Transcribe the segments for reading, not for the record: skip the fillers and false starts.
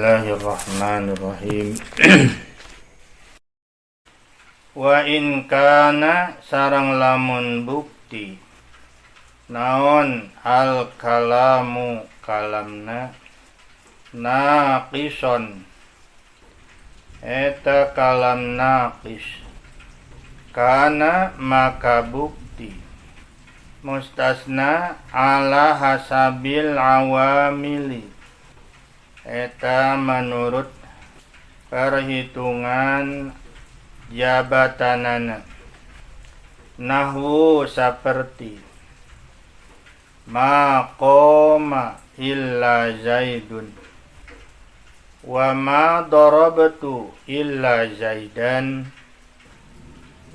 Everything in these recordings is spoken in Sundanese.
Bismillahirrahmanirrahim. Wa in kana sareng lamun bukti naon al kalamu kalamna naqison eta kalam naqis, kana maka bukti mustasna ala hasabil awamili eta menurut perhitungan jabatanana, nahwu saperti ma qoma illa zaidun wa ma darabtu illa zaidan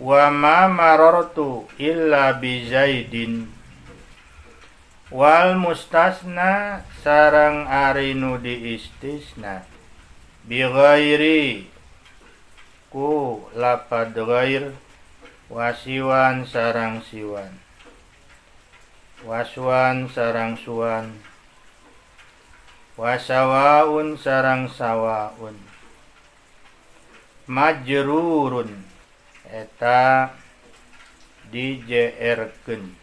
wa ma marartu illa bi zaidin. Wal mustasna sareng ari nu diistisna bi ghairi ku lapad ghair wa siwan sareng siwan wa suwan sareng suwan wa sawaun sareng sawaun majrurun eta dijeerkeun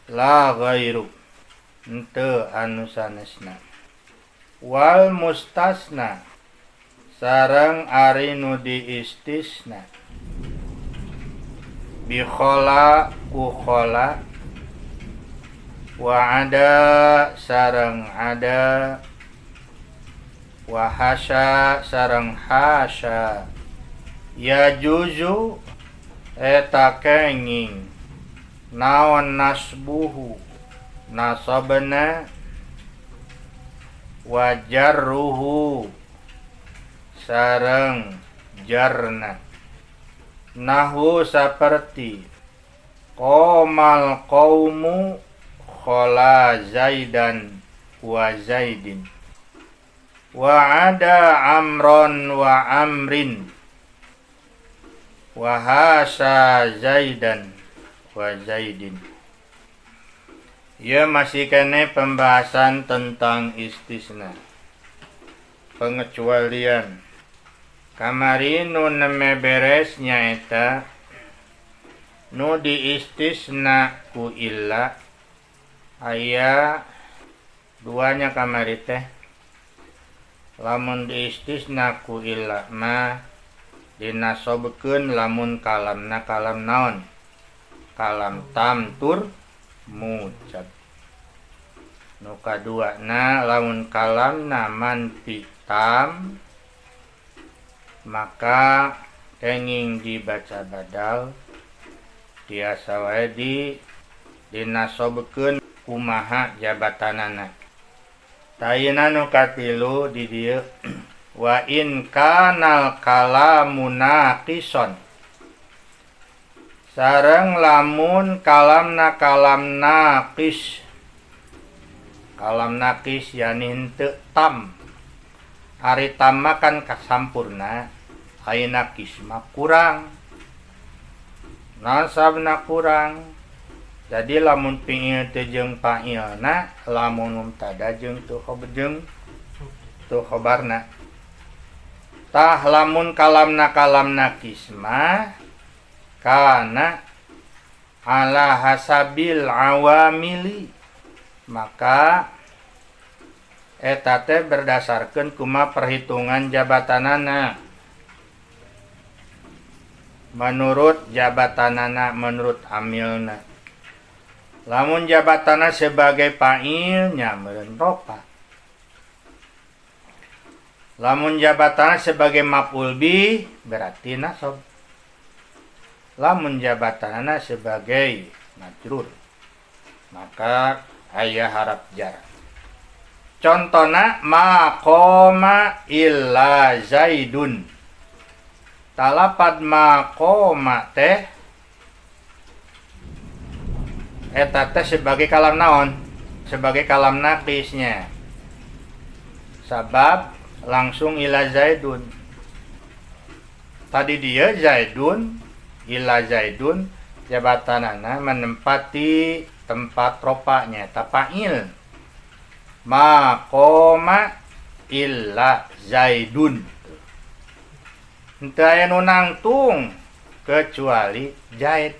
la ghairu henteu anu sanesna. Wal mustasna sareng ari nu diistisna bi khala ku khala wa ada sareng ada wa hasya sareng hasya ya juzu eta kenging naon nasbuhu nasabna wa jarruhu sareng jarna, nahwu saperti qomal qaumu khala zaidan wa zaidin wa ada amron wa amrin wa hasa zaidan wa zaidin. Ya, masih kene pembahasan tentang istisna, pengecualian. Kamari nu nembe beres nyaeta nu diistisna ku illa aya duanya. Kamari teh lamun diistisna ku illa mah dinasobkeun lamun kalamna kalam naon, kalam tam tur mujab. Nu kaduana, lamun kalamna manfi tam maka kenging dibaca badal, tiasa wae di dinasobkeun kumaha jabatanana. Tayina nu katilu di dieu, wa in kanal kalamu naqison sareng lamun kalamna kalam naqis. Kalam naqis yani henteu tam. Ari tam mah kan kasampurna, ari naqis mah kurang. Nasabna kurang, jadi lamun fi'il teu jeung fa'ilna, lamun mubtada jeung teu khobar, jeung teu khobarna. Tah, lamun kalamna kalam naqis mah kana ala hasabil awamili, maka eta teh berdasarkan kuma perhitungan jabatanana, menurut jabatanana, menurut amilna. Lamun jabatana sebagai fa'il nya meureun rofa, lamun jabatana sebagai maf'ul bih berarti nasab, lamun jabatanana sebagai majrur maka aya harap jar. Contona ma qoma illa zaidun. Talapad ma qoma teh eta teh sebagai kalam naon? Sebagai kalam naqisnya, sabab langsung illa zaidun. Tadi dia zaidun, illa zaidun jabatanana menempati tempat ropanya, fa'il. Ma qoma illa Zaidun. Henteu aya nu nangtung kecuali Zaid.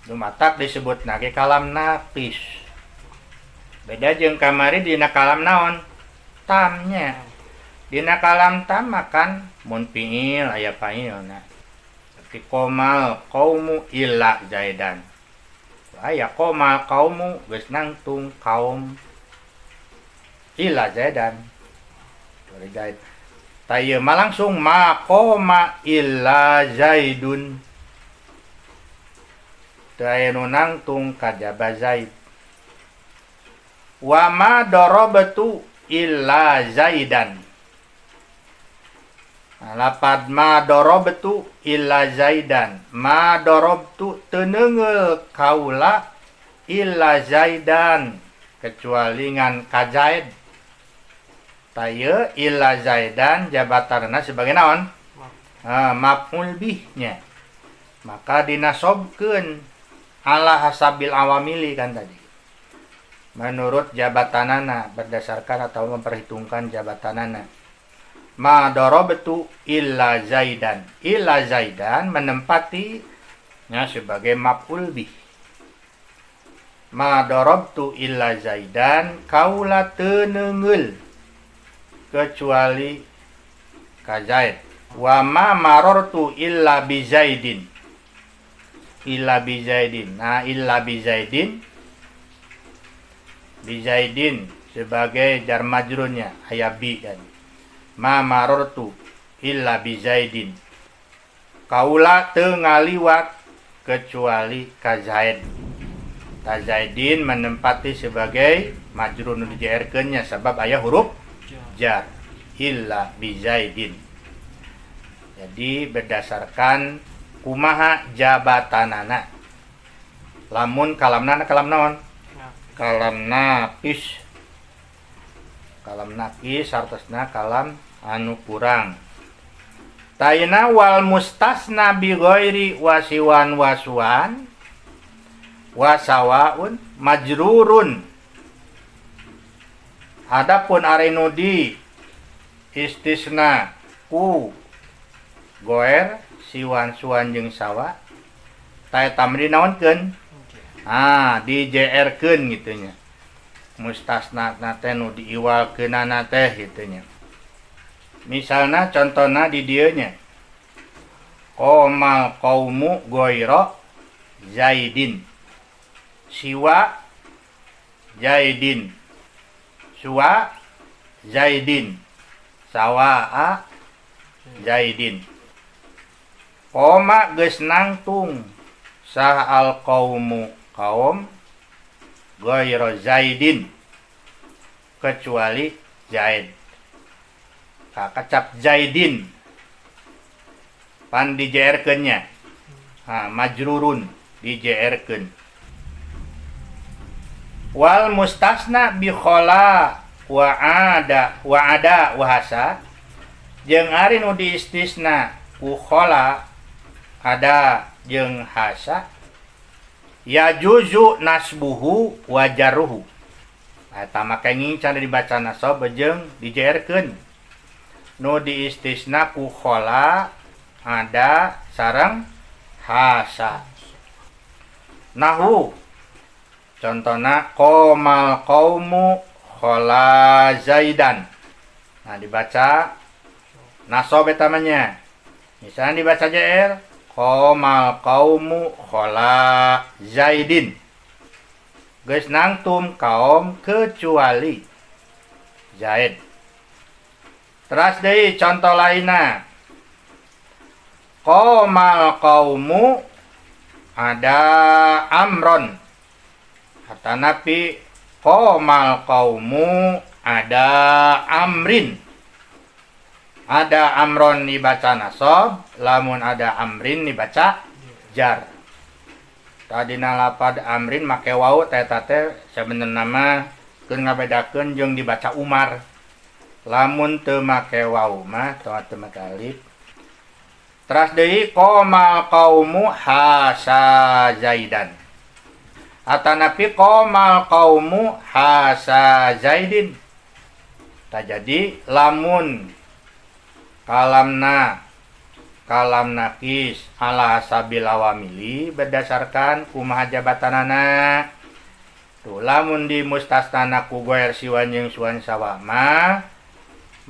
Nu matak disebutna ge kalam naqis. Beda jeung kamari dina kalam naon? Tam nya. Dina kalam tam makan mun fiil aya failna. Tapi qomal qaumu illa Zaidan. Aya qomal qaumu geus nangtung kaum illa Zaidan. Kecuali Zaid. Tah, ieu mah langsung ma qoma illa Zaidun. Teu aya nu nangtung kajaba Zaid. Wa ma darabtu illa Zaidan. Nah, lapad ma darabtu illa Zaidan. Ma darabtu teu neungeul kaula illa Zaidan kecuali ngan ka Zaid. Tah, ieu illa Zaidan jabatanna sebagai naon? Ah, maf'ul bih nya. Maka dinasobkeun ala hasabil awamili kan tadi. Menurut jabatanana, berdasarkan atau memperhitungkan jabatanana. Ma darabtu illa Zaidan. Illa Zaidan menempati nya sebagai maf'ul bih. Ma darabtu illa Zaidan, kaula teu neungeul kecuali ka Zaid. Wa ma marartu illa bi Zaidin. Illa bi Zaidin. Nah, illa bi Zaidin, bi Zaidin sebagai jar majrurnya aya bi kan. Ma marartu illa bi Zaidin. Kaula teu ngaliwat kecuali ka Zaid. Ta Zaidin menempati sebagai majrur nu di-JR-keun nya sabab aya huruf jar illa bi Zaidin. Jadi berdasarkan kumaha jabatanana. Lamun kalamna kalam naon? Kalam naqis. Kalam naqis artosna kalam anu kurang. Tayna wal mustasna bi ghairi wasiwan wasuan wasawaun majrurun. Adapun ari nu di istisna ku goer, siwan, suan jeung sawa, ta eta mah dinaonkeun? Ah, di JR-keun gitu nya. Mustasna na teh nu diiwalkeunana teh gitu nya. Misalna contohna di dieu nya. Qomal qaumu ghaira Zaidin. Siwa Zaidin. Suwa Zaidin. Sawa'a Zaidin. Qoma geus nangtung saha al qaumu kaum ghaira Zaidin kecuali Zaid. Kakacap Zaidin pan di JR-keun nya. Ha, majrurun di JR-keun. Wal mustasna bi khala wa ada wa ada wa hasa jeung ari nu diistisna ku khala, ada jeung hasa, ya juzu nasbuhu wa jarruhu. Eta mah kenging can dibaca nasab jeung di JR-keun. Nu diistisna ku khala, ada sareng hasa. Nahu contohna qomal qaumu khala Zaidan. Nah, dibaca nasab eta mah nya. Misalnya dibaca JR qomal qaumu khala Zaidin. Geus nangtum kaum kecuali Zaid. Teras deui contoh lainna. Qomal qaumu ada amron. Atanapi qomal qaumu ada amrin. Ada amron dibaca nasab, lamun ada amrin dibaca jar. Tadi lapad amrin make wau teh teh sebenarnya mah keur ngabedakeun jeung dibaca Umar. Lamun teu make wau mah teu teu make alif. Teras deui qomal qaumu hasa Zaidan. Atanapi qomal qaumu hasa Zaidin. Tah, jadi lamun kalamna kalam nakis ala hasabil awamili, berdasarkan kumaha jabatanana. Tuh, lamun di mustasnana ku goer siwan jeung suan sawa mah,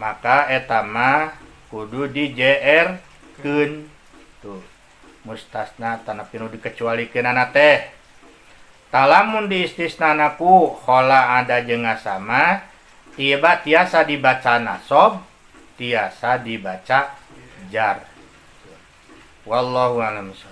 maka eta mah kudu di JR keun. Tuh, mustasna tanapi nu dikecualikeunana teh. Tah, lamun di istisnana ku khola ada jeung sama tiba, tiasa dibaca nasob, tiasa dibaca jar. Wallahu a'lam bishawab.